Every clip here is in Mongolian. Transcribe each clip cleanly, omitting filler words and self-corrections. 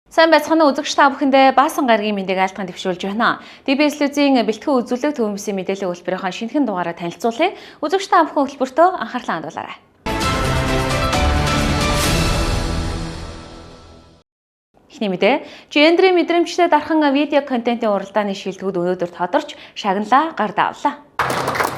Сайн байцгаана уу, үзэгч та бүхэндээ Баасан гарагийн мэндийг айлтган дэвшүүлж байна. DBS телевизийн бэлтгэн үзүүлэг төвмсийн мэдээллийн хөтөлбөрийн шинэхэн дугаараа танилцуулъя. Үзэгч та бүхэн хөтөлбөртөө анхаарлаа хандуулаарай. Эхний мэдээ. Гендрийн мэдрэмжтэй дархан видео контентын уралдааны шилдэгүүд өнөөдөр тодорч шагналаа гар даавлаа.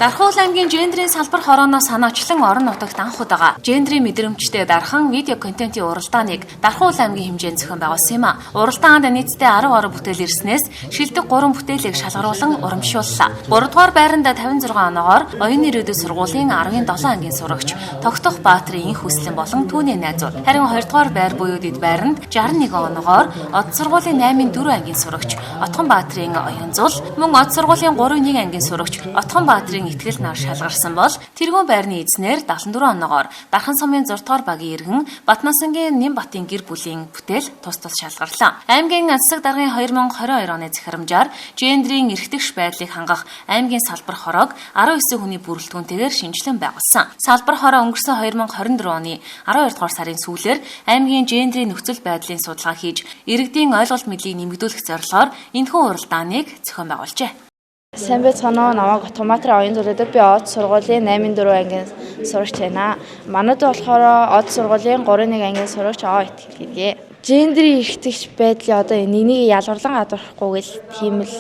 Дархуул аймгийн гендрийн салбар хорооноос санаачлан орон нутагт анх удаага гендрийн мэдрэмжтэй дархан видео контентын уралдааныг Дархуул аймгийн хэмжээнд зохион байгуулсан юм а. Уралдаанд нийтдээ 10 гаруй бүтээл ирснээс шилдэг 3 бүтээлийг шалгаруулан урамшууллаа. 3 дугаар байранд 56 оноогоор оюун ирээдүйн сургуулийн 10-ын 7 ангийн сурагч Тогтох Баатрын инх хүслэн болон түүний найзууд. Харин 2 дугаар байр буюу дэд байранд 61 оноогоор од сургуулийн 8-ын 4 ангийн сурагч Отгон Баатрын оюун зул, мөн од сургуулийн 3-1 ангийн сурагч Отгон Баатрын итгэл нар шалгарсан бол тэргүүн байрны эзнэр 74 оноогоор Дархан сумын 6 дугаар багийн иргэн Батнасангийн Нэмбатын гэр бүлийн бүтээл тус тус шалгарлаа. Аймгийн засаг даргын 2022 оны захирамжаар гендрийн эрхтгш байдлыг хангах аймгийн салбар хороог 19 хүний бүрэлдэхүүнтэйгээр шинжилэн байгуулсан. Салбар хороо өнгөрсөн 2024 оны 12 дугаар сарын сүүлээр аймгийн гендрийн нөхцөл байдлын судалгаа хийж иргэдийн ойлголт мэдлийг нэмэгдүүлэх зорилгоор энэхүү уралдааныг зохион байгуулжээ. Сайн байцгаана уу? Намайг Отгонбаатарын оюун зул гэдэг. Би од сургуулийн 8-4 ангийн сурагч байна. Манайд болохоор од сургуулийн 3-1 ангийн сурагч Оо Итгэл гэдэг. Гендрийн эрхтгч байдлын одоо нэг нэг ялгарлан гадуурхахгүй гэл тийм л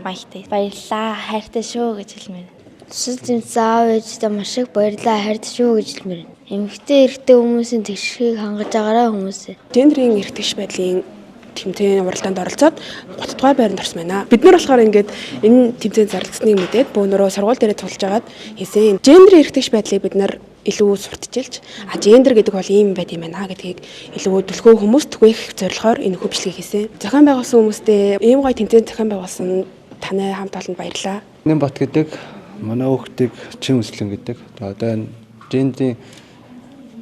маягтай. Баярлалаа, хайртай шүү гэж хэлмээр. Тусал зэмссэн аав ээждээ маш их баярлалаа, хайртай шүү гэж хэлмээр. Эмэгтэй эрэгтэй хүмүүсийн тэгшгийг хангаж байгаарай хүмүүсээ. Гендрийн эрхтгч байдлын тэмцээн уралдаанд оролцоод 3 дугаар байранд орсон байна. Бид нар болохоор ингээд энэ тэмцээнд зарлагдсныг мэдээд бөөнөрөө сургууль дээрээ цуглаж агаад хийсэн. Гендрийн эрхтгч байдлыг бид нар илүү сурталчилж, а гендер гэдэг бол ийм байт юм байна гэдгийг илүү түлхүү хүмүүст түгээх зорилгоор энэ хөвчлөгийг хийсэн. Зохион байгуулсан хүмүүстээ ийм гоё тэмцээн зохион байгуулсан танай хамт олонд баярлалаа. Нэмбат гэдэг манай хүүхдийг чин үслэн гэдэг. Одоо энэ гендрийн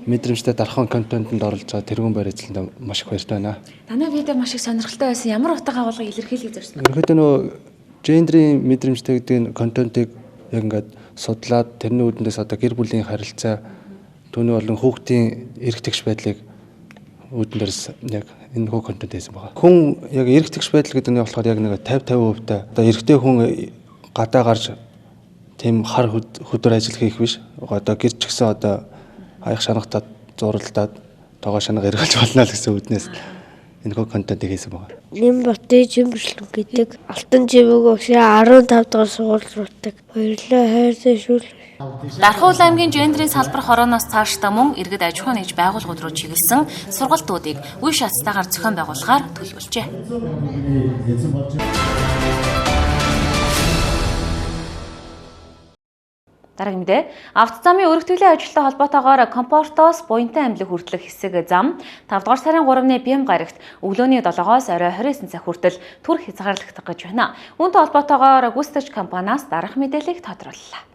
мэдрэмжтэй дархан контентэнд оролцож байгаа тэргүүн байр эзлэнд маш их баяртай байна. Танай видео маш их сонирхолтой байсан. Ямар утга агуулгыг илэрхийлэх зорьсон бэ? Ерөнхийдөө нөгөө гендрийн мэдрэмжтэй гэдэг энэ контентыг яг ингээд судлаад тэрний үүднээс одоо гэр бүлийн харилцаа түүний болон хүүхдийн эрх тэгш байдлыг үүдэн дээрс яг энэ хүү контент хийсэн байгаа. Хүн яг эрх тэгш байдал гэдэг нь болохоор яг нэг 50 50% та одоо эрэгтэй хүн гадаа гарч тийм хар хөдөр ажил хийх биш. Одоо гэр ч гэсэн одоо аяг шанагтаад зуралдаад тоогоо шанага эргэлж болно л гэсэн үүднээс энэ хөө контентыг хийсэн байгаа. Нэмбатын чимбэрлэн гэдэг Алтан чимээг өгсөн 15 дугаар сургууль руудаг. Баярлалаа, хайртай шүү. Дархуул аймгийн гендрийн салбар хорооноос цаашдаа мөн иргэд аж ахуйн нэгж байгууллагууд руу чиглэсэн сургалтуудыг үе шатстайгаар зохион байгуулахаар төлөвлөжээ. Дараагийн мэдээ. Автозамын өргөтгөлийн ажилтай холбоотойгоор Комфортоос Буянтай аймлаг хүртэлх хэсэг зам 5 дугаар сарын 3-ны Бям гарагт өглөөний 7-оос орой 29 цаг хүртэл түр хязгаарлагдах гэж байна. Үүнтэй холбоотойгоор гүйцэтгэгч компаниас дараах мэдээллийг тодрууллаа.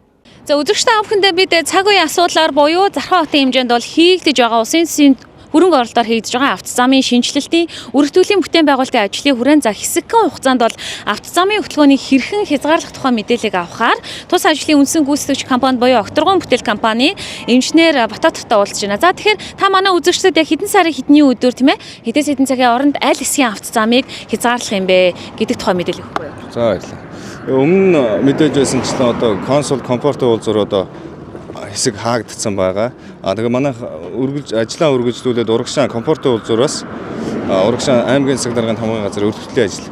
За үзэгч та бүхэндээ бид цаг үеийн асуудлаар буюу Зархан хотын хэмжээнд бол хийгдэж байгаа усын засгийн хөрөнгө оруулалтаар хийгдэж байгаа автозамын шинэчлэлтийн өргөтгөлийн бүтээн байгуулалтын ажлын хүрээнд за хэсэгхэн хугацаанд бол автозамын хөтөлбөрийг хэрхэн хязгаарлах тухай мэдээллийг авахаар тус ажлын үндсэн гүйцэтгэгч компани буюу Окторгон бүтээл компани инженер Бататовтой уулзж байна. За тэгэхээр та манай үзэгчдэд яг хэдэн сарын хэдний өдөр тийм хэдээс хэдэн цагийн оронд аль хэсгийн автозамыг хязгаарлах юм бэ гэдэг тухай мэдээлэл өгөхгүй юу? За баярлалаа. Өмнө мэдээж байсанчлан одоо консул комфорт уулзуур одоо хэсэг хаагдсан байгаа. А тэгээ манайх үргэлж ажлаа үргэлжлүүлээд урагшаан комфорт уулзуураас урагшаан аймгийн засаг даргын хамгийн газар өргөтгөлийн ажил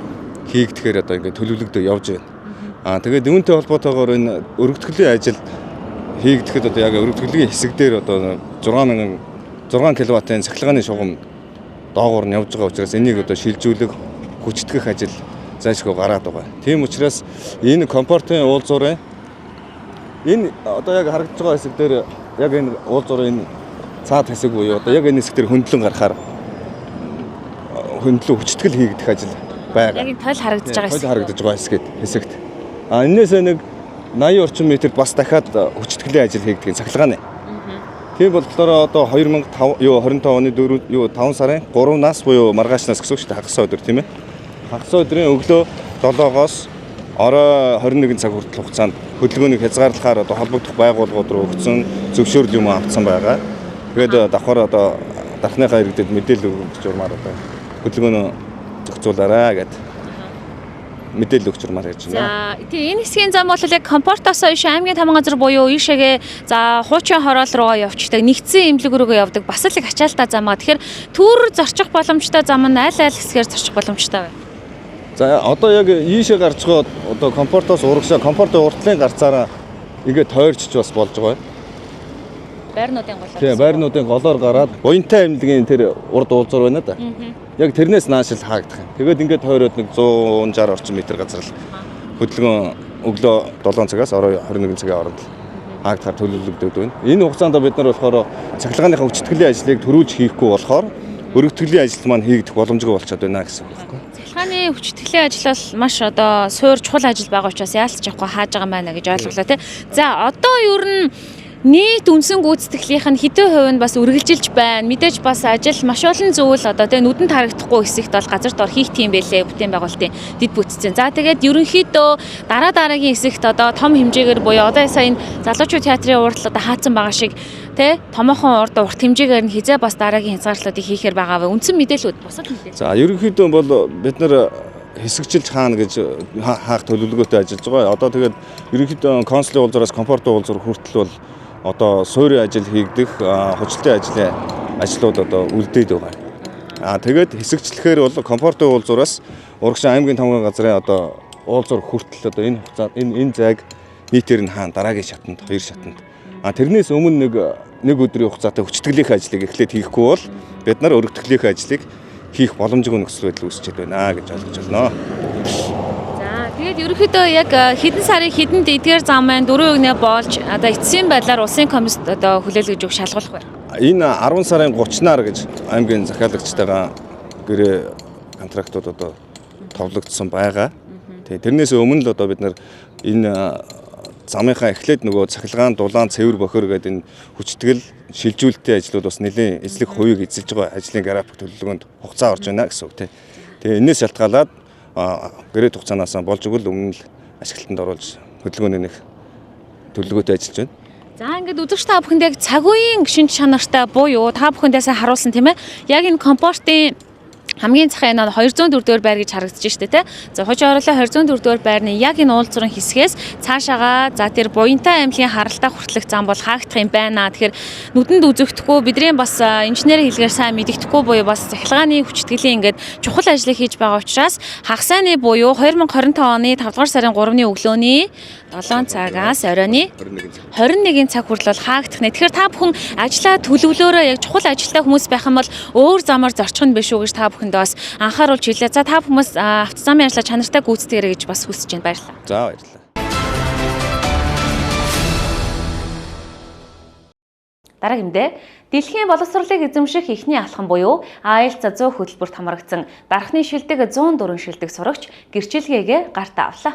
хийгдэхээр одоо ингээд төлөвлөгдөө явж байна. А тэгээд үүнтэй холбоотойгоор энэ өргөтгөлийн ажил хийгдэхэд одоо яг өргөтгөлийн хэсэг дээр одоо 6000 6 кВт-ын цахилгааны шугам доогуур нь явж байгаа учраас энийг одоо шилжүүлэх, хүчтгэх ажил зайлшгүй гараад байгаа. Тийм учраас энэ комфортын уулзуурын энэ одоо яг харагдаж байгаа хэсэг дээр яг энэ уулзуурын энэ цаад хэсэг буюу одоо яг энэ хэсэг дээр хөндлөн гарахаар хөндлөн хүчтгэл хийгдэх ажил байгаа. Яг энэ тойл харагдаж байгаа Тойл хэсэг. харагдаж байгаа хэсэгт. А энээс нэг 80 орчим метрд бас дахиад хүчтгэлийн ажил хийгдэх цахилгааны. Тийм болохоор одоо 2005 юу 25 оны 4 юу 5 сарын 3-наас буюу маргаашнаас гэсэн үг шүү дээ хагас өдөр тийм ээ. Хагас өдрийн өглөө 7-оос орой 21 цаг хүртэл хугацаанд хөдөлгөөнийг хязгаарлахаар одоо холбогдох байгууллагууд руу өгсөн зөвшөөрөл юм авцсан байгаа. Тэгээд давхар одоо дархныхаа иргэдэд мэдээлэл өгөх журмаар одоо хөдөлгөөнөө зохицуулаарай гэдэг мэдээлэл өгч урмаар гэж байна. За тийм, энэ хэсгийн зам бол яг Комфортоос ийш аймгийн таман газар буюу ийшээгээ за хуучин хороол руугаа явчихдаг, нэгдсэн эмнэлэг рүүгээ явдаг бас л их ачаалттай зам аа. Тэгэхээр түр зорчих боломжтой зам нь аль аль хэсгээр зорчих боломжтой вэ? За одоо яг ийшээ гарч байгаа одоо Комфортоос урагшаа Комфортын уртлын гарцаараа ингээд тойрчж бас болж байгаа. Байрнуудын голоор. Тийм, байрнуудын голоор гараад Буянтай эмнэлгийн тэр урд уулзуур байна да. Яг тэрнээс нааш л хаагдах юм. Тэгээд ингээд тойроод нэг 160 орчим метр газар л хөдөлгөөн өглөө 7 цагаас орой 21 цагийн хооронд хаагдахаар төлөвлөгдөд байна. Энэ хугацаанд бид нар болохоор цахилгааныхаа хүчтгэлийн ажлыг төрүүлж хийхгүй болохоор өргөтгөлийн ажил маань хийгдэх боломжгүй болчиход байна гэсэн үг байхгүй. Цахилгааны хүчтгэлийн ажил бол маш одоо суур чухал ажил байгаа учраас яалч явахгүй хааж байгаа юм байна гэж ойлголоо тий. За одоо ер нь нийт үндсэн гүйцэтгэлийнх нь хэдэн хувь нь бас үргэлжилж байна. Мэдээж бас ажил маш олон зүйл одоо тий нүдэнд харагдахгүй хэсэгт бол газар дор хийх тийм байлээ бүтээн байгуулалтын дэд бүтцэн. За тэгээд ерөнхийдөө дараа дараагийн хэсэгт одоо том хэмжээгээр буюу одоо сая энэ залуучууд театрын урдл одоо хаацсан байгаа шиг тий томоохон урд урт хэмжээгээр нь хизээ бас дараагийн хязгаарлалтыг хийхээр байгаа вэ? Үндсэн мэдээлүүд бусад мэдээлэл. За ерөнхийдөө бол бид нар хэсэгчилж хаана гэж хаах төлөвлөгөөтэй ажиллаж байгаа. Одоо тэгээд ерөнхийдөө консулын уулзуураас Комфортын уулзуур хүртэл бол одоо суурийн ажил хийгдэх, хучлалтын ажлын ажлууд одоо үлдээд байгаа. Аа тэгээд хэсэгчлэхээр бол Комфортын уулзуураас урагшаа аймгийн томгон газрын одоо уулзуур хүртэл одоо энэ хугацаанд энэ зайг нийтээр нь хаана дараагийн шатанд, хоёр шатанд. Аа тэрнээс өмнө нэг өдрийн хугацаатай хүчтгэлийнхээ ажлыг эхлээд хийхгүй бол бид нар өргөтгөлийнхээ ажлыг хийх боломжгүй нөхцөл байдал үүсчихэд байна гэж ойлгож байна. Тэгээд ерөнхийдөө яг хэдэн сарын хэдэнд эдгээр зам маань 4% болж одоо эцсийн байдлаар улсын комисс одоо хүлээлгэж өгөх шалгуулах байна. Энэ 10 сарын 30-наар гэж аймгийн захиалагчтайгаа гэрээ контрактууд одоо товлогдсон байгаа. Тэгээ тэрнээс өмнө л одоо бид нар энэ замынхаа эхлээд нөгөө цахилгаан, дулаан, цэвэр бохир гэдэг энэ хүчтгэл шилжүүлэлтийн ажлууд бас нэлээд эзлэх хувийг эзэлж байгаа ажлын график төлөвлөгөөнд хугацаа орж байна гэсэн үг тийм. Тэгээ энэс шалтгаалаад гэрээ хугацаанаас болж өгвөл өмнө л ашиглалтанд оруулж хөдөлгөөний нэг төлөвлөгөөтэй ажиллаж байна. За ингээд үзэгч та бүхэнд яг цаг үеийн шинж чанартай буюу та бүхэндээ сайн харуулсан тийм ээ. Яг энэ Комфортын хамгийн захын энэ 204 дугаар байр гэж харагдаж штэ тий. За хожим ороолын 204 дугаар байрны яг энэ уулзрын хэсгээс цаашаага за тэр Буянтай аймгийн харалтаа хүртэлх зам бол хаагдах юм байна. Тэгэхээр нүдэнд үзэгдэхгүй бидний бас инженерийн хэлгээр сайн мэдэгдэхгүй буюу бас цахилгааны хүчтгэлийн ингээд чухал ажлыг хийж байгаа учраас хагас сайны буюу 2025 оны 5 дугаар сарын 3-ны өглөөний 7 цагаас оройн 21 цаг хүртэл бол хаагдах нэ. Тэгэхээр та бүхэн ажлаа төлөвлөөрөө яг чухал ажилтай хүмүүс байх юм бол өөр замаар зорчих нь биш үү гэж та бүхэнд бас анхааруулж хэлээ. За та хүмүүс автозамын ажлаа чанартай гүйцэтгээрэй гэж бас хүсэж байна. Баярлалаа. За баярлалаа. Дараагийн мэдээ. Дэлхийн боловсролыг эзэмших эхний алхам буюу IELTS 100 хөтөлбөрт хамрагдсан дархны шилдэг 104 шилдэг сурагч гэрчилгээгээ гартаа авлаа.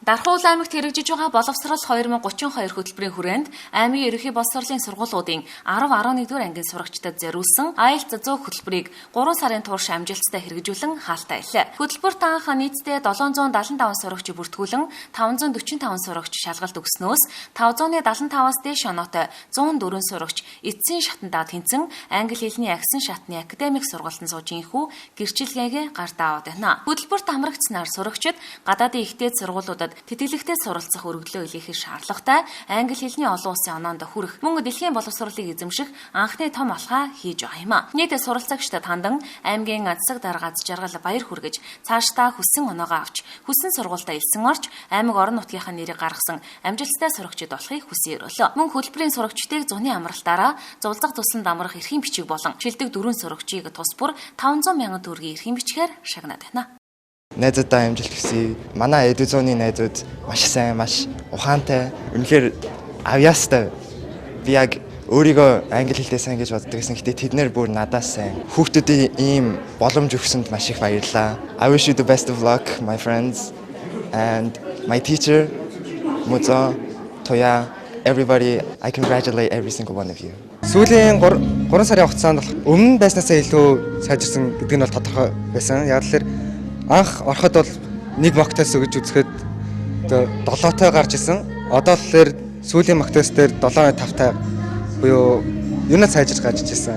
Дархуул аймагт хэрэгжиж байгаа боловсрол 2032 хөтөлбөрийн хүрээнд аймгийн ерөнхий боловсролын сургуулиудын 10, 11 дугаар ангийн сурагчдад зориулсан IELTS 100 хөтөлбөрийг 3 сарын турш амжилттай хэрэгжүүлэн хаалтаа илээ. Хөтөлбөрт анх нийтдээ 775 сурагч бүртгүүлэн 545 сурагч шалгалт өгснөөс 575-аас дээш оноотой 104 сурагч эцсийн шатандаа тэнцэн англи хэлний агсан шатны академик сургалтанд сууж инхүү гэрчилгээгээ гартаа аваад байна. Хөтөлбөрт хамрагдсанаар сурагчид гадаадын ихтэй сургуулиудад тэтгэлэгтэй суралцах өргөдлөө илгээхийг шаардлагатай англи хэлний олон улсын оноонд хүрэх мөн дэлхийн боловсролыг эзэмших анхны том алхаа хийж байгаа юм а. Нийт суралцагчдад хандан аймгийн засаг дарга аз жаргал баяр хүргэж цаашдаа хүссэн оноогоо авч хүссэн сургуультай элсэн орч аймаг орон нутгийнхаа нэрийг гаргасан амжилттай сурагчид болохыг хүсэн өрөөлөө. Мөн хөтөлбөрийн сурагчдыг зуны амралтаараа зулзах тусланд амрах эрхийн бичиг болон шилдэг 4 сурагчийг тус бүр 500 мянган төгрөгийн эрхийн бичгээр шагнаад байна. Найзуудаа амжилт хүсье. Манай Эдүзоны найзууд маш сайн, маш ухаантай. Үнэхээр авьяастай. Би яг өөрийгөө англи хэлтэй сайн гэж боддог гэсэн. Гэтэ тэд нэр бүр надаас сайн. Хүүхдүүдийн ийм боломж өгсөнд маш их баярлалаа. I wish you the best of luck, my friends and my teacher Музо, Тоя, everybody. I congratulate every single one of you. Сүүлийн 3 сарын хугацаанд өмнө байснаасаа илүү сайжирсан гэдэг нь бол тодорхой байсан. Яг л анх ороход бол нэг mock test өгж үзэхэд 7-той гарч исэн. Одоо л сүүлийн mock test дээр 7.5-тай буюу юунаас сайжирч гарч исэн.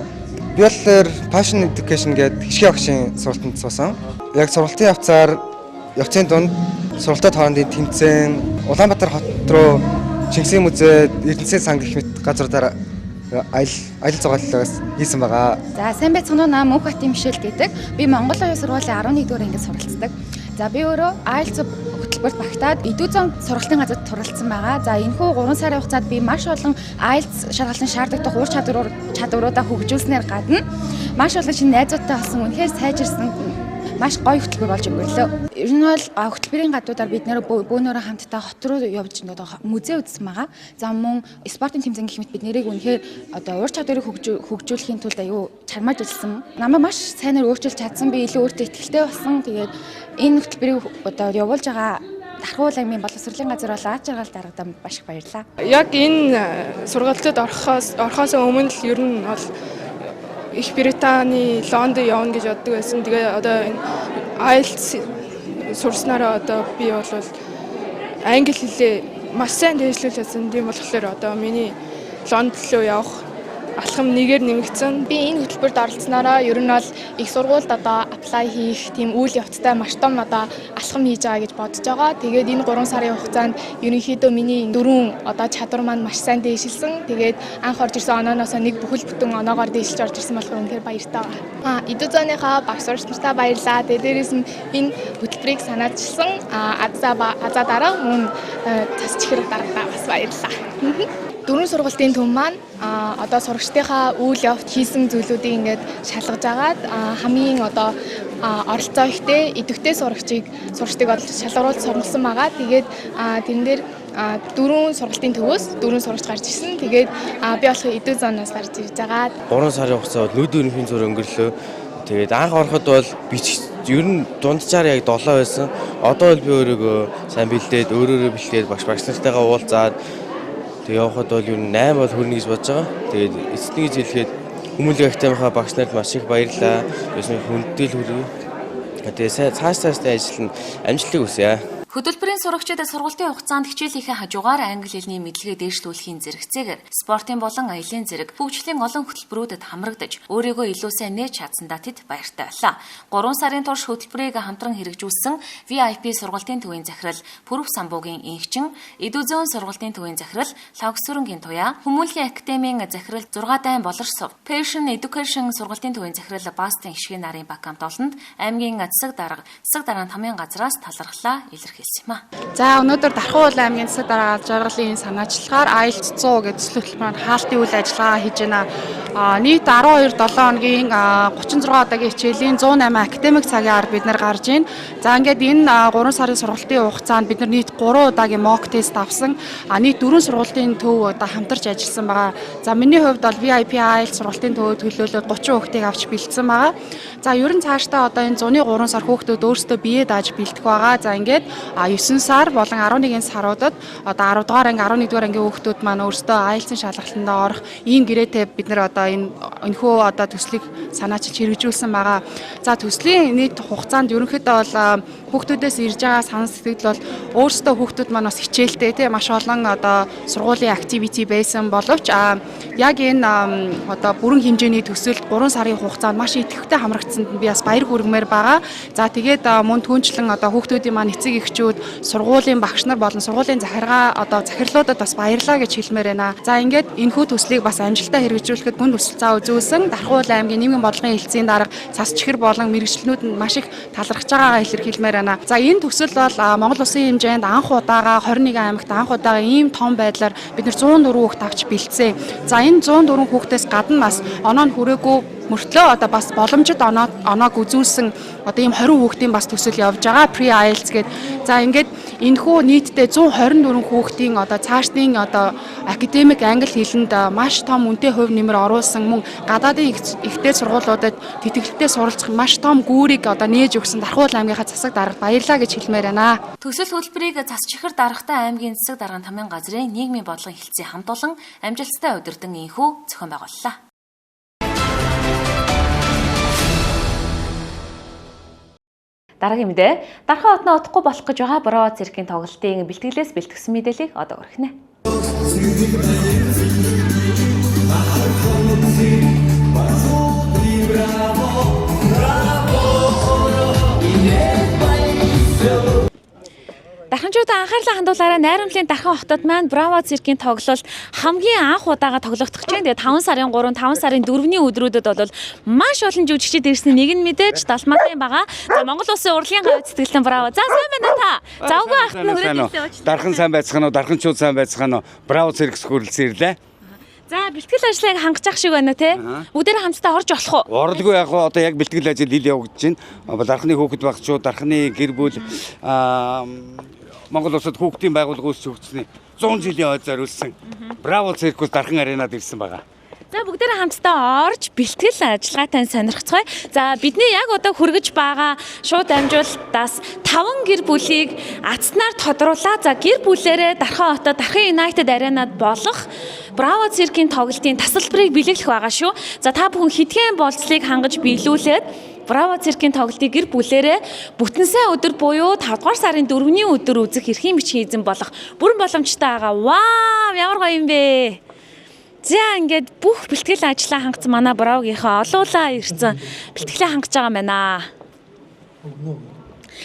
Би болохоор Passion Education гэдэг хишгийн огшийн сургалтанд суусан. Яг сургалтын явцаар явцын дунд сургалтын хоорондын тэмцээн Улаанбаатар хот руу Чингисийн музей, Эрдэнэсийн сан гэх мэт газруудаар аялал зугааллаас хийсэн байгаа. За, сайн байцгаана уу? Нам Мөнх Батын Мишель гэдэг. Би Монгол оюун сургуулийн 11 дугаар ангид суралцдаг. За, би өөрөө IELTS хөтөлбөрт багтаад Eduzone сургалтын газарт суралцсан байгаа. За, энэхүү 3 сарын хугацаанд би маш олон IELTS шалгалтын шаардлагатай ур чадваруудаа хөгжүүлснээр гадна маш олон шинэ найзуудтай болсон, үнэхээр сайжирсан маш гоё хөтөлбөр болж өнгөрлөө. Ер нь бол хөтөлбөрийн гадуудаар бид нэр бөөнөрөө хамтдаа хот руу явж одоо музей үзсэн байгаа. За, мөн спортын тэмцээн гэх мэт бид нэрийг үнэхээр одоо ур чадварыг хөгжүүлэхийн тулд аюу чармааж ажилласан. Намайг маш сайнаар өөрчилж чадсан. Би илүү өөртөө итгэлтэй болсон. Тэгээд энэ хөтөлбөрийг одоо явуулж байгаа Дархуул аймгийн боловсролын газар бол Аз жаргал даргадаа маш их баярлалаа. Яг энэ сургалтад орохоос өмнө л ер нь бол Их Британий Лондон явна гэж боддог байсан. Тэгээ одоо энэ IELTS сурснараа одоо би бол англи хэлээ маш сайн дэвшлүүлж чадсан. Тийм болохоор одоо миний Лондон руу явах алхам нэгээр нэмэгдсэн. Би энэ хөтөлбөрт оролцсонороо ер нь бол их сургуульд одоо apply хийх тийм үйл явцтай маш том одоо алхам хийж байгаа гэж бодож байгаа. Тэгээд энэ 3 сарын хугацаанд ерөнхийдөө миний дөрвөн одоо чадвар маань маш сайн дээшилсэн. Тэгээд анх орж ирсэн онооноос нэг бүхэл бүтэн оноогоор дээшилж орж ирсэн болохоор үнэхээр баяртай байгаа. Eduzone-ийнхаа багш сурагч нартаа баярлалаа. Тэгээд дээрээс нь энэ хөтөлбөрийг санаачилсан Азаа дараа мөн цас чихэр даргадаа бас баярлалаа. Дөрвөн сургалтын төв маань одоо сурагчдынхаа үйл явц хийсэн зүйлүүдийг ингээд шалгаж агаад хамгийн одоо оролцоо ихтэй идэвхтэй сурагчдыг шалгаруулж сонгосон байгаа. Тэгээд тэрэн дээр дөрвөн сургалтын төвөөс дөрвөн сурагч гарч ирсэн. Тэгээд би болох Eduzone-оос гарч ирж байгаа. 3 сарын хугацаа бол нүд өрнөхийн зур өнгөрлөө. Тэгээд анх ороход бол бичих ер нь дунджаар яг 7 байсан. Одоо бол би өөрийгөө сайн бэлдээд, өөрөөрөө бэлдээд багш нартайгаа уулзаад тэг явхад бол ер нь 8 бол хүрнэ гэж бодож байгаа. Тэгээд эцэст гэж хэлэхэд хүмүүнлэгийн академийнхаа багш нарт маш их баярлалаа. Ерөөсөн хүндэтгэл хүргэе. Тэгээд цааш цаашдаа ажил нь амжилтыг хүсье. Хөтөлбөрийн сурагчид сургалтын хугацаанд хичээлийнхээ хажуугаар англи хэлний мэдлэгээ дээшлүүлэхийн зэрэгцээгээр спортын болон аялын зэрэг хөгжлийн олон хөтөлбөрүүдэд хамрагдаж өөрийгөө илүү сайн нээж чадсандаа тэд баяртай байлаа. 3 сарын турш хөтөлбөрийг хамтран хэрэгжүүлсэн VIP сургалтын төвийн захирал Пүрэв самбуугийн инхчин, Eduzone сургалтын төвийн захирал Лхагсүрэнгийн туяа, Хүмүүнлэгийн академийн захирал 6 дайн Болорсов, Passion Education сургалтын төвийн захирал Бастын хишгийн нарын Бакамт олонд аймгийн засаг дарга, засаг даргын тамийн газраас талархлаа илэрхийлсэн. За, өнөөдөр Дархуул аймгийн засаг дарга Аз жаргалын санаачлагаар IELTS 100 гэдэг төсөл хөтөлбөрөөр хаалтын үйл ажиллагаа хийж байна. Нийт 12 7 хоногийн 36 удаагийн хичээлийн 108 академик цагийн ард бид нар гарч байна. За, ингээд энэ 3 сарын сургалтын хугацаанд бид нар нийт 3 удаагийн mock test авсан. Нийт 4 сургалтын төв одоо хамтарч ажилласан байгаа. За, миний хувьд бол VIP IELTS сургалтын төвөд төлөөлөөд 30 хүүхдийг авч бэлдсэн байгаа. За, ер нь цаашдаа одоо энэ зуны 3 сар хүүхдүүд өөрсдөө бие дааж бэлдэх байгаа. За, ингээд 9 сар болон 11 саруудад одоо 10 дугаар анги, 11 дугаар ангийн хүүхдүүд маань өөрсдөө IELTS-ийн шалгалтандаа орох ийм гэрээтэй бид нар одоо энэ энэхүү одоо төслийг санаачилж хэрэгжүүлсэн байгаа. За, төслийн нийт хугацаанд ерөнхийдөө бол хүүхдүүдээс ирж байгаа санал сэтгэл бол өөрсдөө хүүхдүүд маань бас хичээлтэй тийм маш олон одоо сургуулийн activity байсан боловч яг энэ одоо бүрэн хэмжээний төсөлд 3 сарын хугацаанд маш идэвхтэй хамрагдсанд би бас баяр хүргэмээр байгаа. За, тэгээд мөн түнчлэн одоо хүүхдүүдийн маань эцэг эхчүүд, сургуулийн багш нар болон сургуулийн захиргаа одоо захирлуудад бас баярлалаа гэж хэлмээр байна. За, ингээд энэхүү төслийг бас амжилттай хэрэгжүүлэхэд гүн туслалцаа үзүүлсэн Дархуул аймгийн нийгмийн бодлогын хэлтсийн дарга цас чихэр болон мэргэжлэнүүд нь маш их талархаж байгаагаа илэрхийлмээр байна. За, энэ төсөл бол Монгол улсын хэмжээнд анх удаага 21 аймагт анх удаага ийм том байдлаар бид нар 104 хүүхд авч бэлдсэн. За, энэ 104 хүүхдээс гадна бас оноо нь хүрээгүй мөртлөө одоо бас боломжит оноог үзүүлсэн одоо ийм 20 хүүхдийн бас төсөл явж байгаа. Pre IELTS гээд. За, ингээд энэхүү нийтдээ 124 хүүхдийн одоо цаашдын одоо академик англи хэлэнд маш том үнэтэй хувь нэмэр оруулсан, мөн гадаадын ихтэй сургуулиудад тэтгэлэгтэй суралцах маш том гүүрийг одоо нээж өгсөн Дархуул аймгийнхаа засаг даргад баярлалаа гэж хэлмээр байна. Төсөл хөтөлбөрийг цас чихэр даргатай аймгийн засаг даргын тамийн газрын нийгмийн бодлогын хэлтсийн хамт олон амжилттай удирдан энхүү зохион байгууллаа. Дараагийн мэдээ Дархан хотноо удахгүй болох гэж байгаа Браво циркийн тоглолтын бэлтгэлээс бэлтгэсэн мэдээллийг одоо хүргэнэ. Дарханчуудаа анхаарлаа хандуулаарай. Найрамдлын Дархан хотод маань Браво циркийн тоглолт хамгийн анх удаага тоглогдох гэж байна. Тэгээд 5 сарын 3, 5 сарын 4-ний өдрүүдэд бол маш олон жүжигчид ирсэн. Нэг нь мэдээж Далматын байгаа. За, Монгол Улсын урлагийн гавь сэтгэлтэн Браво. За, сайн байна та. Завгүй ахт нь хүрээд ирсэн уучлаарай. Дархан сайн байцгаана уу? Дарханчууд сайн байцгаана уу? Браво циркс хүрэлцэн ирлээ. За, бэлтгэл ажлыг хангаж ах шиг байна те. Бүгдээрээ хамтдаа орж болох уу? Ордгүй яг хуу одоо яг бэлтгэл ажил ил явагдаж байна. Дархны хүүхэд багчууд, дархны гэр бүл, Монгол улсад хүүхдийн байгууллага үүсч хөгжсөний 100 жилийн ой зориулсан Браво циркус Дархан аренад ирсэн байгаа. За, бүгдээрээ хамтдаа орж бэлтгэл ажиллагаатай сонирхцгоё. За, бидний яг одоо хүргэж байгаа шууд дамжуулалтаас 5 гэр бүлийг атснаар тодруулаа. За, гэр бүлээрээ Дархан хотод Дархан United аренад болох Браво циркийн тоглолтын тасалбарыг бэлэглэх байгаа шүү. За, та бүхэн хэдхэн болцлыг хангаж биелүүлээд Браво циркийн тоглолтыг гэр бүлээрээ бүтэн сайн өдөр буюу 5 дугаар сарын 4-ний өдөр үзэх эрхийн бичгийн эзэн болох бүрэн боломжтой байгаа. Вау, ямар гоё юм бэ! За, ингээд бүх бэлтгэл ажлаа хангацсан манай Бравогийнхаа олуулаа ирсэн бэлтгэлээ хангаж байгаа юм байна.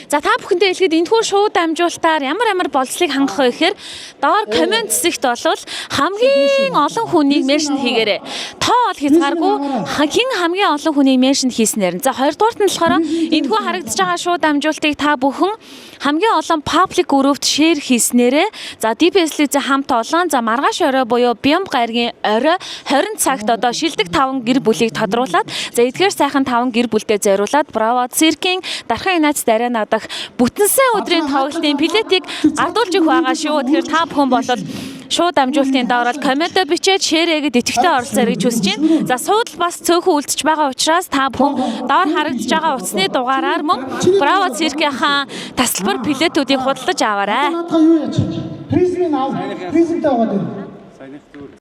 За, та бүхэндээ хэлэхэд энэхүү шууд дамжуулалтаар ямар ямар болцлыг хангах вэ гэхээр доор comment хэсэгт болвол хамгийн олон хүнийг mention хийгээрэй. Тоо бол хязгааргүй, хэн хамгийн олон хүнийг mention хийснээр нь. За, хоёрдугаарт нь болохоор энэхүү харагдаж байгаа шууд дамжуулалтыг та бүхэн хамгийн олон public group-т share хийснээрээ, за, DPS-ийн хамт олон, за, маргааш орой буюу Бямб гарагийн орой 20 цагт одоо шилдэг 5 гэр бүлийг тодруулаад, за, эдгээр сайхан 5 гэр бүлдээ зориулаад Браво циркийн Дархан United арена дахь бүтэн сайн өдрийн тоглолтын билетийг гардуулж өгөх байгаа шүү. Тэгэхээр та бүхэн болол шууд дамжуулалтын доорол comment бичээд share хийгээд идэвхтэй оролцоорой гэж хүсэж байна. За, суудал бас цөөхөн үлдэж байгаа учраас та бүхэн доор харагдаж байгаа утасны дугаараар мөн Браво циркийнхаа тасалбар билетүүдийг худалдаж аваарай. Наадах юу яаж? Призмын ав. Призмтэй байгаа даа. Саяных зүгээр.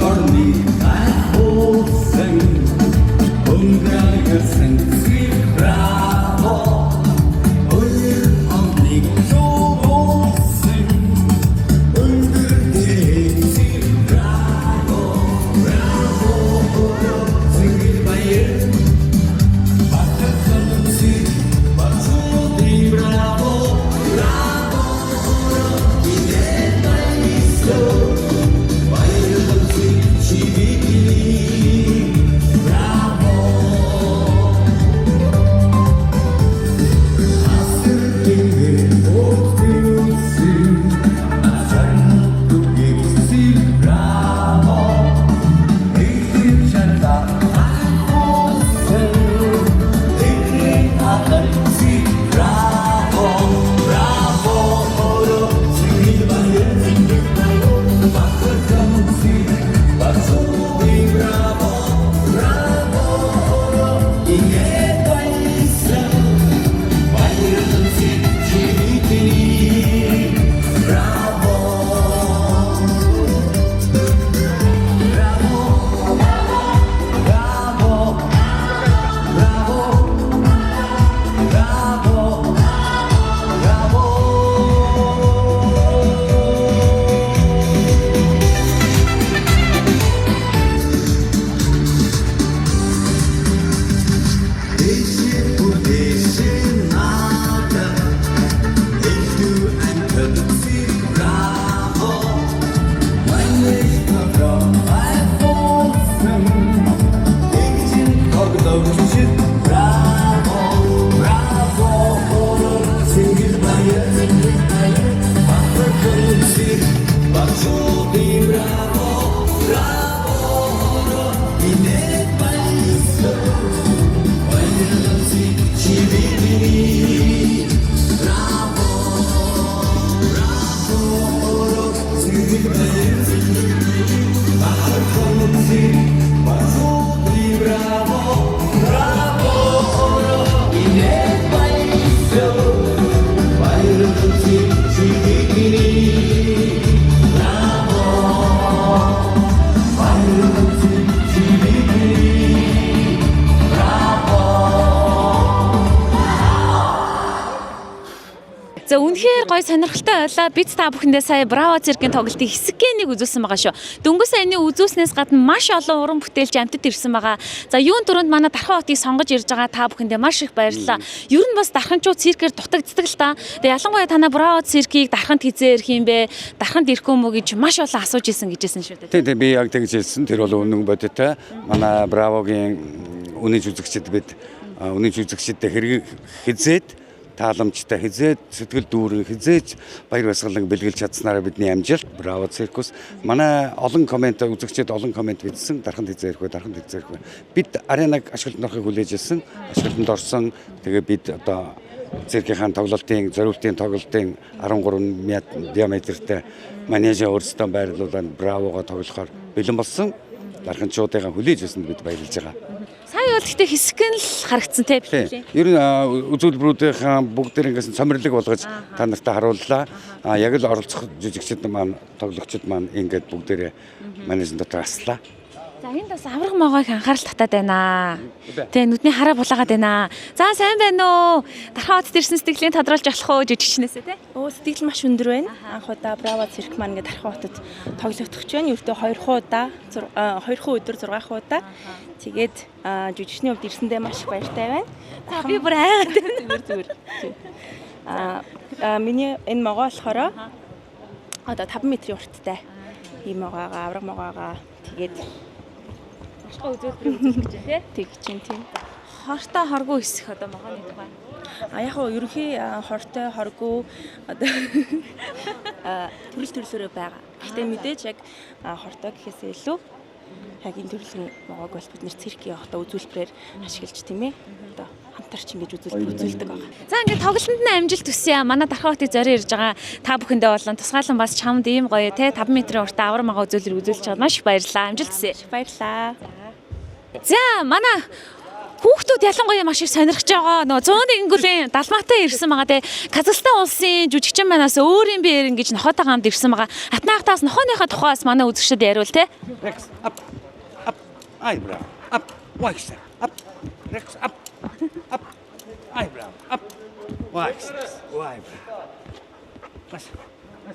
Орны айхуулсан өнгөрсөн браво өлөр оныг луусан. За, үнэхээр гоё сонирхолтой байлаа. Бид та бүхэндээ сая Браво циркийн тоглолтын хэсэггээ нэг үзүүлсэн байгаа шүү. Дөнгөж саяны үзүүлснээс гадна маш олон уран бүтээлч амьтад ирсэн байгаа. За, юун дөрөнд манай Дархан хотыг сонгож ирж байгаа та бүхэндээ маш их баярлалаа. Ер нь бас Дарханчууд циркээр дутагддаг л та. Тэгээ ялангуяа танаа Браво циркийг Дарханд хизээ ирэх юм бэ? Дарханд ирэх юм уу гэж маш олон асууж исэн гэжсэн шүү дээ. Тийм, би яг тэгж хэлсэн. Тэр бол үнэн бодиттой. Манай Бравогийн үнэн үзэгчид, бид үнэн үзэгчдтэй хэрэг хизээд тааламжтай, хизээд сэтгэл дүүрэн, хизээж баяр баясгалан бэлгэлж чадсанаараа бидний амжилт. Браво циркус манай олон comment, үзэгчид олон comment бичсэн: Дарханд хизээ ирэх вэ, Дарханд хизээ ирэх вэ? Бид аренаг ашиглалтанд орохыг хүлээж ирсэн, ашиглалтанд орсон. Тэгээ бид одоо циркийн тоглолтын зориултын тоглолтын 13 диаметртэй манежа өөрсдөө байрлуулаад Бравого тоглохоор бэлэн болсон. Дарханчуудыгаа хүлээж байсан бид баярлж байгаа. Сая бол гэхдээ хэсэгэн л харагдсан те бичлээ. Ер нь үзүүлбэрүүдийнхаа бүгд ингээс цомирлог болгож та нартай харууллаа. А яг л оролцох жүжигчид маань, тоглогчид маань ингээд бүгдээрээ манежин дотор аслаа. За, энд бас аврах могойг анхаарал татаад байна. Тэ, нүдний хараа булаагаад байна. За, сайн байна уу? Дархан хотод ирсэн сэтгэлийн тодруулж болох уу жүжигчнээсээ те? Өө, сэтгэл маш өндөр байна. Анх удаа Браво цирк маань ингээд Дархан хотод тоглогдох гэж байна. Ердөө 2 удаа, 2 өдөр 6 удаа. Тэгээд жүжигчний хувьд ирсэндээ маш их баяртай байна. За, би бүр айгаад байна. Зүгээр, зүгээр. Аа миний энэ могой болохоор одоо 5 метрийн урттай ийм могоогоо, авраг могоогоо, тэгээд Оршихуй үзүүлбэрийг үзүүлэх гэж байна тий. Тэг чинь тийм. Хортой хоргүй хэсэх одоо могооны тухай. А яг уу ерөнхий хортой хоргүй одоо төрөл төрлөөрөө байгаа. Гэхдээ мэдээж яг хортой гэхээсээ илүү яг энэ төрлийн могоог бол бид нэр циркийн одоо үзүүлбэрээр ашиглаж, тийм ээ. Одоо хамтарч ингэж үзүүлбэр үзүүлдэг байгаа. За, ингээд тоглолтод нь амжилт хүсье. Манай Дархан хотыг зорио ирж байгаа та бүхэндээ болон тусгаалan бас чамд ийм гоё те 5 метрийн уртаа авар мага үзүүлбэр үзүүлж байгаад маш их баярлалаа. Амжилт хүсье. Баярлалаа. За, манай хүүхдүүд ялангуяа маш их сонирхож байгаа. Нөгөө 101 гүлийн далмаатай ирсэн байгаа те. Казахстан улсын жүжигчин манаас өөр юм би ирэн гэж нохоотойгоо хамт ирсэн байгаа. Атнаахтаас нохооныхоо тухай бас манай үзэгчдэд яриул те. Rex, up, up, ай браво, up, Wax, up, Rex, up, up, ай браво, up, Wax, вай браво. Бас.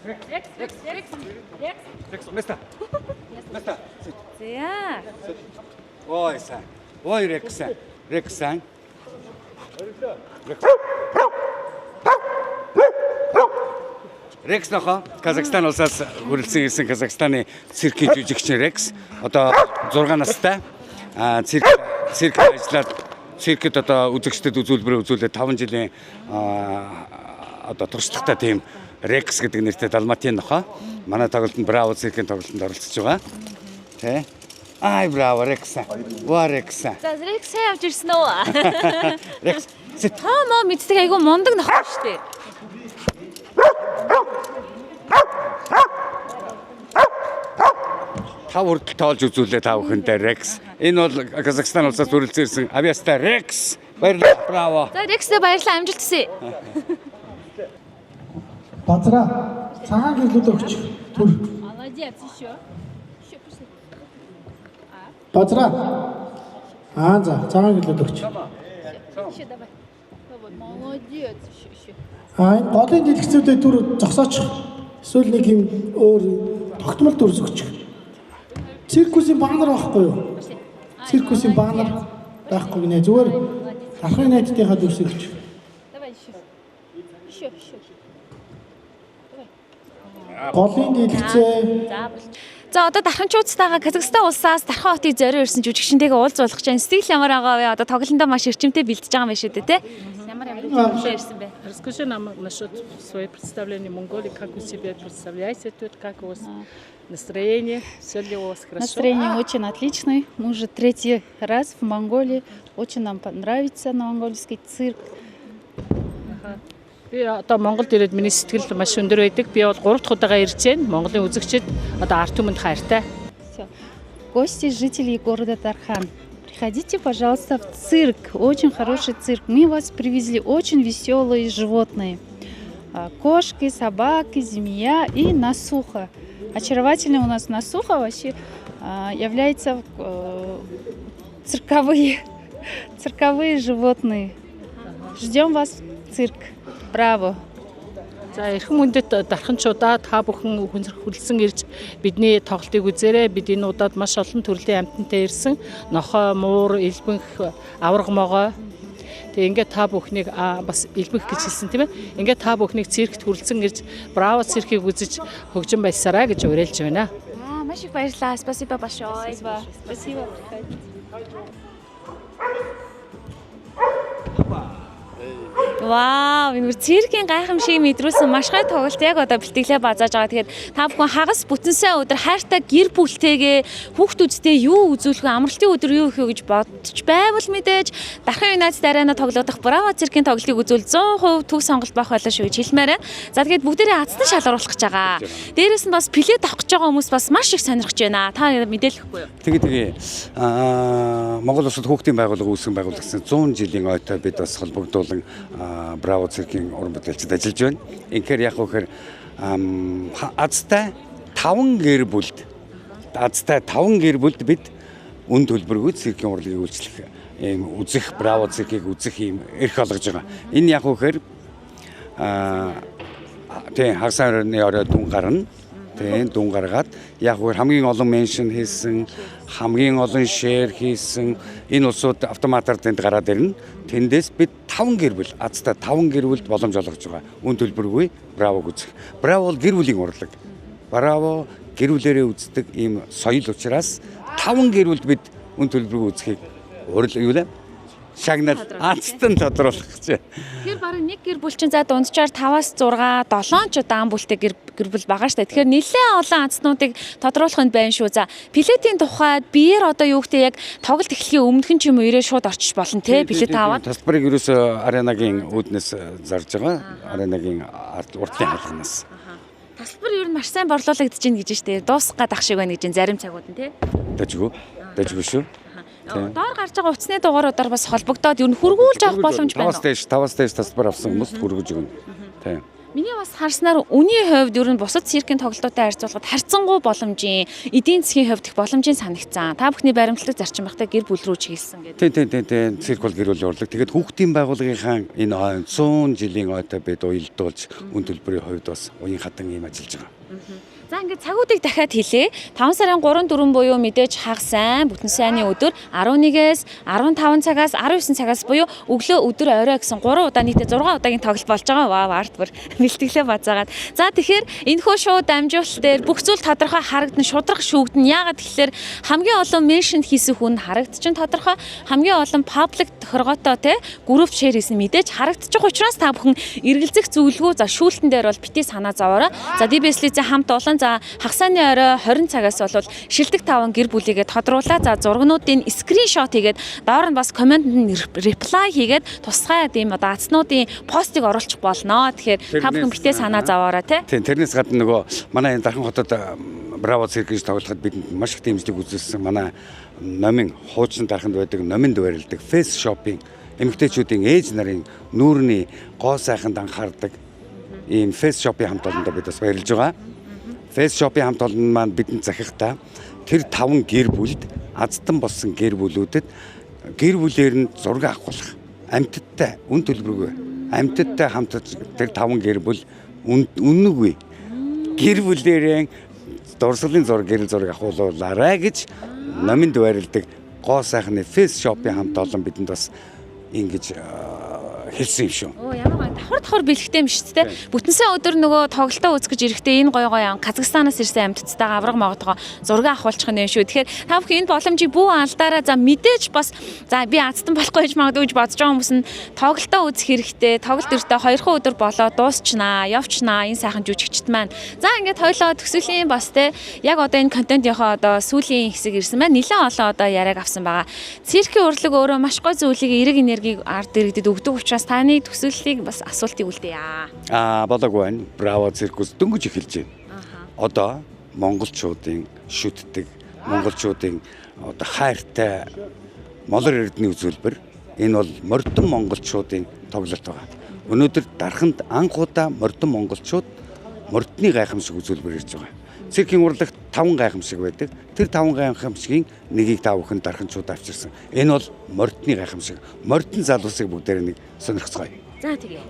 Rex, Rex, Rex, Rex. Rex, места. Места. За. Ой, сайн. Ой, Рекс. Рекс сайн. Рекс нохоо Казахстан улсаас хүрэлцэн ирсэн Казахстаны циркийн жүжигчин Рекс одоо 6 настай. А цирк ажиллаад, циркэд одоо үзэгчдэд үзүүлбэрээ үзүүлээд 5 жилийн одоо туршлагатай тийм Рекс гэдэг нэртэй далматын нохоо манай тоглолтод, Браво циркийн тоглолтод оролцож байгаа. Тэ? Ай браво, Рекс. Ва, Рекс. За, Рекс сайн явж ирсэн үү? Рекс. Тоо моо мэддэг, айгүй мундаг нохоо шүү дээ. Тав хүртэл тоолж үзүүлээ та бүхэндээ Рекс. Энэ бол Казахстан улсаас хүрэлцэн ирсэн авьяастай Рекс. Баярлалаа. Браво. За, Рекстэй баярлалаа, амжилт хүсье. Базраа цагаан гэрлүүд өгч түр. Молодец, еще. Еще пошли. Базраа. Аа, за, цагаан гэрлүүд өгч. Еще давай. Вот, молодец, еще, еще. Аа, энэ голын дэлгэцүүдэд түр зогсоочих. Эсвэл нэг юм өөр тогтмол дүрс өгчих. Циркусийн баннер байхгүй юу? Циркусийн баннер байхгүй гинэ. Зүгээр Дархын найдтынхаа дүрс өгч. Давай еще. Еще, еще. Голын дэлгэцээ. За, болчих. За, одоо Дарханчуудтайгаа Казахстан улсаас Дархан хотыг зорио ирсэн жүжигчинтэйгээ уулзуулах чинь сэтгэл ямар байгаа вэ? Одоо тоглолтондоо маш эрчимтэй бэлтэж байгаа юм байна шүү дээ, тэ? Ямар ямар үзүүлэлт ирсэн бэ? Расскажи нам насчет свое представление Монголии, как вы себя представляете тут, как у вас настроение, все ли у вас хорошо? Настроение очень отличное. Мы уже третий раз в Монголии. Очень нам нравится на монгольский цирк. Би одоо Монголд ирээд миний сэтгэл маш өндөр байдаг. Би бол 3 дахь удаага ирж байна. Монголын үзэгчид одоо ард түмэнд хайртай. Всё. Гости, жители города Дархан, приходите, пожалуйста, в цирк. Очень хороший цирк. Мы вас привезли очень веселые животные. Кошки, собаки, змея и носуха. Очаровательная у нас носуха вообще является цирковые животные. Ждем вас в цирк. Браво! За эрхэм хүндэт дарханчуудаа та бүхэн хүлсэн ирж бидний тоглолтыг үзээрэй. Бид энэ удаад маш олон төрлийн амьтантай ирсэн. Нохой, муур, элбэнх, аварга могой. Тэгээ ингээд та бүхнийг бас элбэнх гэж хэлсэн тийм ээ. Ингээд та бүхнийг циркт хүлсэн ирж Браво циркийг үзэж хөгжин баясараа гэж уриалж байна. Аа маш их баярлалаа. Спасибо большое. Спасибо. Вау, энэ бүр циркийн гайхамшиг мэдрүүлсэн маш гоё тоглолт яг одоо бэлтгэлээ базааж байгаа. Тэгэхээр та бүхэн хагас бүтэн сайн өдөр хайртай гэр бүлтэйгээ хүүхдүүдтэй юу үзүүлэх вэ, амралтын өдөр юу хийх вэ гэж бодож байвал мэдээж Дархан Юнайтед арена тоглох Браво циркийн тоглолтыг үзвэл 100% төв сонголт байх байлаа шүү гэж хэлмээр байна. За тэгээд бүгдээрээ азтан шалгаруулах гэж байгаа. Дээрээс нь бас плед авах гэж байгаа хүмүүс бас маш их сонирхож байна. Та мэдээлэхгүй юу? Тэгээ. Монгол улсад хүүхдийн байгууллага үүсгэн байгуулагдсан 100 жилийн ойтой бид бас холбогдуулан Браво циркийн уран бүтээлчид ажиллаж байна. Инхээр яг үхээр азтай 5 гэр бүлд азтай 5 гэр бүлд бид үн төлбөргүй циркийн урлагийг үйлчлэх ийм үзэх Браво циркийг үзэх ийм эрх олгож байгаа. Энэ яг үхээр тийм хагас оройн орой дүн гарна. Тийм дүн гаргаад яг үгээр хамгийн олон mention хийсэн, хамгийн олон share хийсэн энэ улсууд автоматар тэнд гараад ирнэ. Тэндээс бид 5 гэр бүл, азтай 5 гэр бүлд боломж олгож байгаа. Үн төлбөргүй Бравог үзэх. Браво бол гэр бүлийн урлаг. Браво гэр бүлэрээ үздэг ийм соёл учраас 5 гэр бүлд бид үн төлбөргүй үзэхийг урил юу лээ? Шагнал азтан тодруулах гэж. Тэгэхээр бараг нэг гэр бүл чинь за дунджаар 5-аас 6, 7 ч удаа ам бүлтэй гэр бүл байгаа штэ. Тэгэхээр нэлээд олон азтнуудыг тодруулах нь байна шүү. За плетийн тухайд биеэр одоо юу гэдэг яг тоглолт эхлэхийн өмнөхөн ч юм уу ирээ шууд орчиж болно те плет аваад. Тасалбарыг ерөөсөө аренагийн үүднээс зарж байгаа. Аренагийн урдлын хаалганаас. Тасалбар ер нь маш сайн борлуулагдаж байна гэж штэ. Дуусах гад ах шиг байна гэж зарим цагууд нь те. Дажгүй. Дажгүй шүү. Доор гарч байгаа утасны дугааруудаар бас холбогдоод ер нь хөргүүлж авах боломж байна уу? 5-аас дээш тасалбар авсан хүмүүст хөргөж өгнө. Тийм. Миний бас харснаар үнийн хувьд ер нь бусад циркийн тоглолтуудтай харьцуулахад харьцангуй боломжийн, эдийн засгийн хувьд их боломжийн санагцсан. Та бүхний баримтлаг зарчим багтай гэр бүл рүү чиглэсэн гэдэг. Тийм. Цирк бол гэр бүлийн урлаг. Тэгээд хүүхдийн байгууллагынхаа энэ 100 жилийн ойтой бид уялдуулж үн төлбөрийн хувьд бас уян хатан ийм ажиллаж байгаа. За ингээд цагуудыг дахиад хэлье. 5 сарын 3-4 буюу мэдээж хагас сайн бүтэн сайнны өдөр 11-ээс 15 цагаас 19 цагаас буюу өглөө өдөр орой гэсэн 3 удаа нийтдээ 6 удаагийн тоглолт болж байгаа. Вау, арт бүр бэлтгэлээ базаагаад. За тэгэхээр энэхүү шууд дамжуулалт дээр бүх зүйл тодорхой харагдана, шудраг шүүгдэн. Яагаад тэгэхээр хамгийн олон mention хийсэн хүн харагдчихын тодорхой, хамгийн олон public тохиргоотой те group share хийсэн мэдээж харагдчих учраас та бүхэн эргэлзэх зүйлгүй. За шүүлтэн дээр бол бити санаа зовоорой. За DBS лицээ хамт олон. За хагасны орой 20 цагаас бол шилдэг 5 гэр бүлийгээ тодруулаа. За зургнуудын скриншот хийгээд доор нь бас комментэнд нь reply хийгээд тусгай тийм одоо азтнуудын постыг оруулчих болно. Тэгэхээр та бүхэн битээ санаа зовоорой те. Тийм, тэрнээс гадна нөгөө манай энэ Дархан хотод Браво цирк гэж тоглоход бидэнд маш их дэмжлэг үзүүлсэн. Манай номын хуучин Дарханд байдаг номинд байрладаг Face Shop-ийн эмэгтэйчүүдийн ээж нарын нүүрний гоо сайханд анхаардаг ийм Face Shop-ийн хамт олондоо бид бас баярлж байгаа. Face Shop-ийн хамт олон маань бидэнд захихдаа тэр 5 гэр бүлд азтан болсон гэр бүлүүдэд гэр бүлээр нь зураг авахулах амьтадтай үн төлбөргүй амьтадтай хамт тэр 5 гэр бүл үнэгүй гэр бүлээрээ дурсгалын зураг гэрэл зураг авахулаарай гэж номинд байрладаг гоо сайхны Face Shop-ийн хамт олон бидэнд бас ингэж хэлсэн юм шүү. Оо ямар гоё давхар бэлэгтэй юм шүү дээ. Бүтэн сайн өдөр нөгөө тоглолтоо үзэх гэж ирэхдээ энэ гоё гоё Казахстанаас ирсэн амьтдтайгаа авраг моготгоо зураг авахулчих нь юм шүү. Тэгэхээр та бүхэн энэ боломжийг бүү алдаараа. За мэдээж бас за би азтан болохгүй гэж магадгүй гэж бодож байгаа хүмүүс нь тоглолтоо үзэх хэрэгтэй. Тоглолт өртөө 2 өдөр болоо дуусчнаа, явчнаа энэ сайхан жүжигчд маань. За ингээд хоёлоо төсөлийн бас те яг одоо энэ контентынхоо одоо сүүлийн хэсэг ирсэн байна. Нилээн олон одоо яриаг авсан байгаа. Циркийн урлаг өөрөө маш гоё зүйлийг эрэг энергийг ард иргэдэд өгдөг учраас таны төсөөллийг бас асуултыг үлдээе. Болоогүй байна. Браво циркус дөнгөж эхэлж байна. Одоо монголчуудын шүтдэг, монголчуудын одоо хайртай молор эрдэнэ үзүүлбэр энэ бол мордон монголчуудын тоглолт байгаа. Өнөөдөр Дарханд анх удаа мордон монголчууд мордны гайхамшиг үзүүлбэр ирж байгаа. Циркийн урлагт 5 гайхамшиг байдаг. Тэр 5 гайхамшигын нэгийг та бүхэн дарханчууд авчирсан. Энэ бол мордны гайхамшиг. Мордон залуусыг бүгдээрээ нэг сонирхцгоё. За тэгье.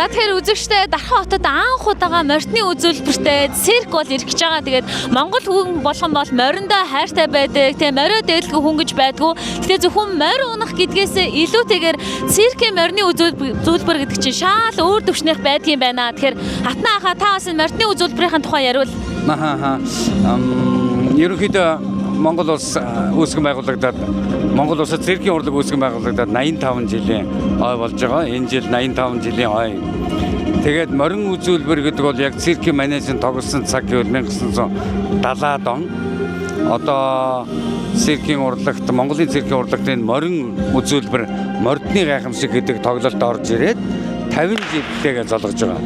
За, тэгэхээр үзэгчтэй, Дархан хотод анх удаага морьтны үзүүлбэртэй цирк бол ирэх гэж байгаа. Тэгээд Монгол хүн болгон бол мориндоо хайртай байдаг. Тэгээ морио дээдлгүй хүн гэж байдгүй. Тэгээ зөвхөн морь унах гэдгээс илүүтэйгээр циркийн морины үзүүлбэр гэдэг чинь шал өөр төвшнийх байдгийн байна. Тэгэхээр Хатнаа ахаа, та бас энэ морьтны үзүүлбэрийн тухай яриул. Аха. Ерөнхийдөө Монгол улс үүсгэн байгуулагдаад, Монгол улсад циркийн урлаг үүсгэн байгуулагдаад 85 жилийн ой болж байгаа. Энэ жил 85 жилийн ой. Тэгээд морин үзүүлбэр гэдэг бол яг циркийн манежинд тоглосон цаг гэвэл 1970-аад он. Одоо циркийн урлагт, Монголын циркийн урлагт энэ морин үзүүлбэр, мордны гайхамшиг гэдэг тоглолт орж ирээд 50 жилтэйгээ золгож байгаа.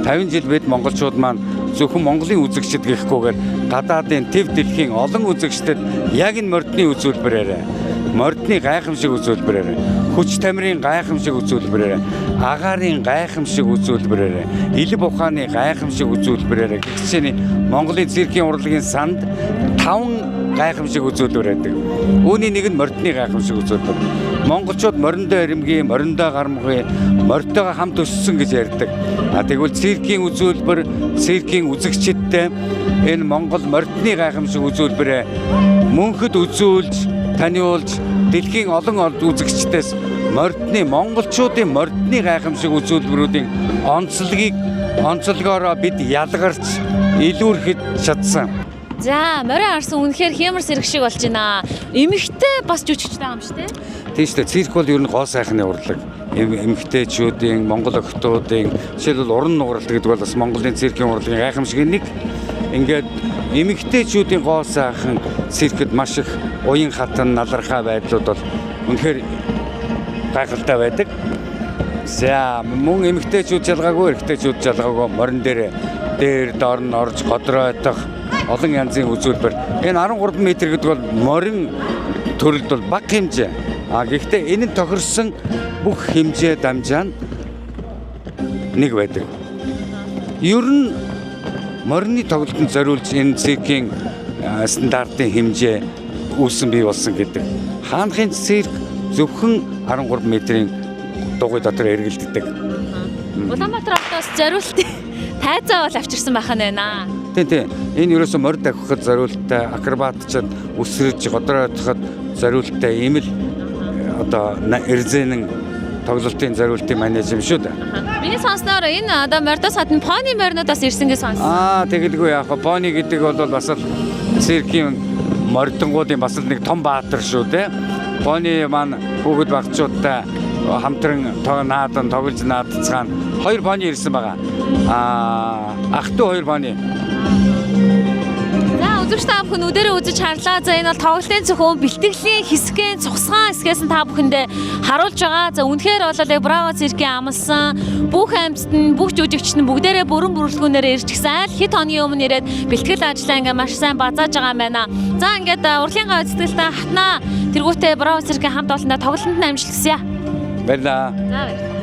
50 жил бид монголчууд маань зөвхөн Монголын үзэгчд гэхгүйгээр гадаадын, төв дэлхийн олон үзэгчдэд яг энэ мордны үзүүлбэрээр, мордны гайхамшиг үзүүлбэрээр, хүч тамирын гайхамшиг үзүүлбэрээр, агаарын гайхамшиг үзүүлбэрээр, элэв ухааны гайхамшиг үзүүлбэрээр гэх жишээний Монголын циркийн урлагийн санд 5 гайхамшиг үзүүлбэр байдаг. Үүний нэг нь мордны гайхамшиг үзүүлбэр. Монголчууд мориндоо эрэмбэ, мориндоо гарамгүй, морьтойгоо хамт өссөн гэж ярьдаг. А тэгвэл циркийн үзүүлбэр, циркийн үзэгчидтэй энэ Монгол мордны гайхамшиг үзүүлбэрээ мөнхөд үзүүлж, таниулж, дэлхийн олон үзэгчдээс мордны, монголчуудын мордны гайхамшиг үзүүлбэрүүдийн онцлогийг онцлогоороо бид ялгарч илүүрхэд чадсан. За, морио харсан, үнэхээр хиймор сэрэг шиг болж байна. Эмэгтэй бас жүжигчтэй байгаа юм шүү дээ. Тийм шүү дээ. Цирк бол ер нь гоо сайхны урлаг. Эмэгтэйчүүдийн, монгол охидуудын, жишээлбэл, уран нугаралт гэдэг бол бас Монголын циркийн урлагийн гайхамшигын нэг. Ингээд эмэгтэйчүүдийн гоо сайхан циркэд маш их уян хатан налархай байдлууд бол үнэхээр гайхалтай байдаг. За, мөн эмэгтэйчүүд жалгаагүй, эрэгтэйчүүд жалгаагүй морин дээр дээр доор нь орж годройтох олон янзын үзүүлбэр. Энэ 13 м гэдэг бол морин төрөлд бол бага хэмжээ. А гэхдээ энэ нь тохирсон бүх хэмжээ дамжаа нь нэг байдаг. Ер нь морины тоглолтод зориулж энэ циркийн стандартын хэмжээ үүсэн бий болсон гэдэг. Хаанахын цирк зөвхөн 13 м-ийн дугуй дотор эргэлддэг. Улаанбаатар хотоос зориулт тайзаа бол авчирсан байх нь байна. Тийм. Энэ ерөөсө морь давхихад зориулттай, акробатчид өсрөж годроодоход зориулттай ийм л одоо эрзэнэн тоглолтын зориултын манеж юм шүү дээ. Миний сонсноор энэ одоо мордоос гадна пони моринууд бас ирсэн гэж сонссон. Аа, тэгэлгүй яах вэ? Пони гэдэг бол бас л циркийн мордонгуудын бас л нэг том баатар шүү дээ. Пони маань хүүхэд багчуудтай хамтран наадан тоглож наадцгаан хоёр пони ирсэн байгаа. Аа, ах トゥ хоёр пони. За, үзэгч та бүхэн нүдэрээ үзэж харлаа. За, энэ бол тоглолтын зөвхөн бэлтгэлийн хэсгийн цугсгаан хэсгээс нь та бүхэндээ харуулж байгаа. За, үнэхээр бол яг Браво циркийн амлсан бүх амьтад нь, бүх жүжигчид нь бүгдээрээ бүрэн бүрэлдэхүүнээр ирчихсэн. Айл хэд хоногийн өмнө ирээд бэлтгэл ажлаа ингээ маш сайн базааж байгаа юм байна. За, ингээд урлагийн гавь сэтгэлтэй хатнаа тэргүүтээ Браво циркийн хамт олондоо тоглолтод нь амжилт хүсье. Баярлалаа. За, баярлалаа.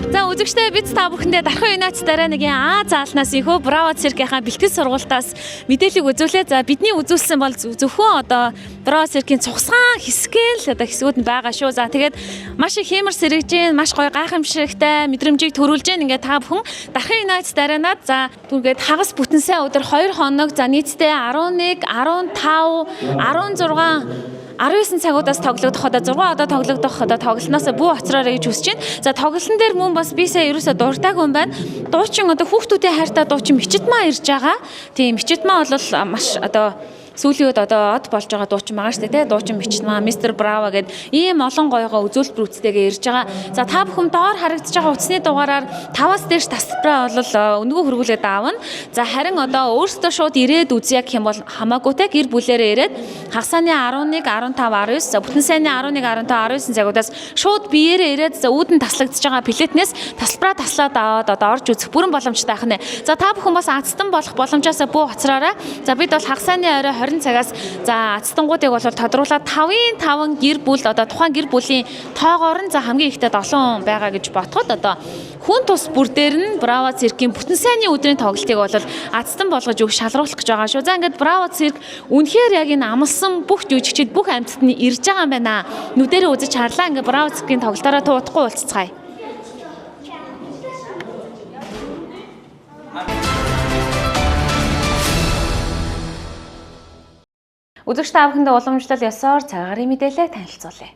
За, үзэгчдээ, бид та бүхэндээ Дархан Юнайтед дараа нэгэн А заалнаас ихөө Браво циркийнхаа бэлтгэл сургуультаас мэдээллийг үзүүлээ. За, бидний үзүүлсэн бол зөвхөн одоо Браво циркийн цугсгаан хэсгэн л одоо хэсгүүд нь байгаа шүү. За, тэгээд маш их хиймор сэрэгжин, маш гоё гайхамшигтай мэдрэмжийг төрүүлж гэн. Ингээд та бүхэн Дархан Юнайтед дараанаад, за, түнгээд хагас бүтэн сайн өдөр 2 хоног, за, нийтдээ 11, 15, 16, 19 цагуудаас тоглогдох, одоо 6 одоо тоглогдох одоо тоглолтноос бүү хоцроорой гэж хүсэж байна. За, тоглолтын дээр мөн бас би сая ерөөсө дуртаагүй юм байна. Дуучин, одоо хүүхдүүдийн хайртай дуучин Мичитмаа ирж байгаа. Тийм, Мичитмаа бол маш одоо сүүлийн үед одоо од болж байгаа дуучин байгаа шүү дээ, тий. Дуучин Мичитмаа, Мистер Браво гэд ийм олон гойгоо үзүүлбэр үстэйгээ ирж байгаа. За, та бүхэн доор харагдаж байгаа утасны дугаараар 5-аас дээш тасалбараа бол өнгөө хөргүүлээд аавна. За, харин одоо өөрсдөө шууд ирээд үзье гэх юм бол хамаагүй те, гэр бүлээрээ ирээд хагасааны 11, 15, 19, за, бүтэн сайнны 11, 15, 19 цагуудаас шууд биеэрээ ирээд, за, үүдэн таслагдж байгаа билетнээс тасалбараа таслаад аваад одоо орж үзэх бүрэн боломжтой байх нэ. За, та бүхэн бас азтан болох боломжоос бүү хоцроорой. За, бид бол хагасааны орой 20 цагаас за азтангуудыг бол тодруулаад 5-ын 5 гэр бүл одоо тухайн гэр бүлийн тоогоор нь за хамгийн ихтэй 7 байгаа гэж ботход одоо хүн тус бүр дээр нь Браво циркийн бүтэн сайнны өдрийн тоглолтыг бол азтан болгож өгч шалруулах гэж байгаа шүү. За ингээд Браво цирк үнэхээр яг энэ амлсан бүх жүжигчид бүх амьтад нь ирж байгаа юм байна. Нүдэрээ үзэж харлаа. Ингээд Браво циркийн тоглолтоороо туудахгүй уулзцгаая. Үзэгч та бүхэндээ уламжлал ёсоор цагаарын мэдээлэлээр танилцуулъя.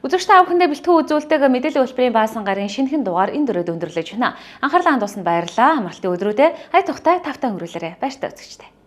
Үзэгч та бүхэндээ бэлтгэн үзүүлдэг мэдээллийн хөтөлбөрийн баасан гарын шинэхэн дугаар энэ дөрөд өндөрлөж байна. Анхаарлаа хандуулсанд баярлалаа. Амралтын өдрүүдэд ая тухтай тавтай өнгөрүүлээрэй. Баяртай үзэгчдээ.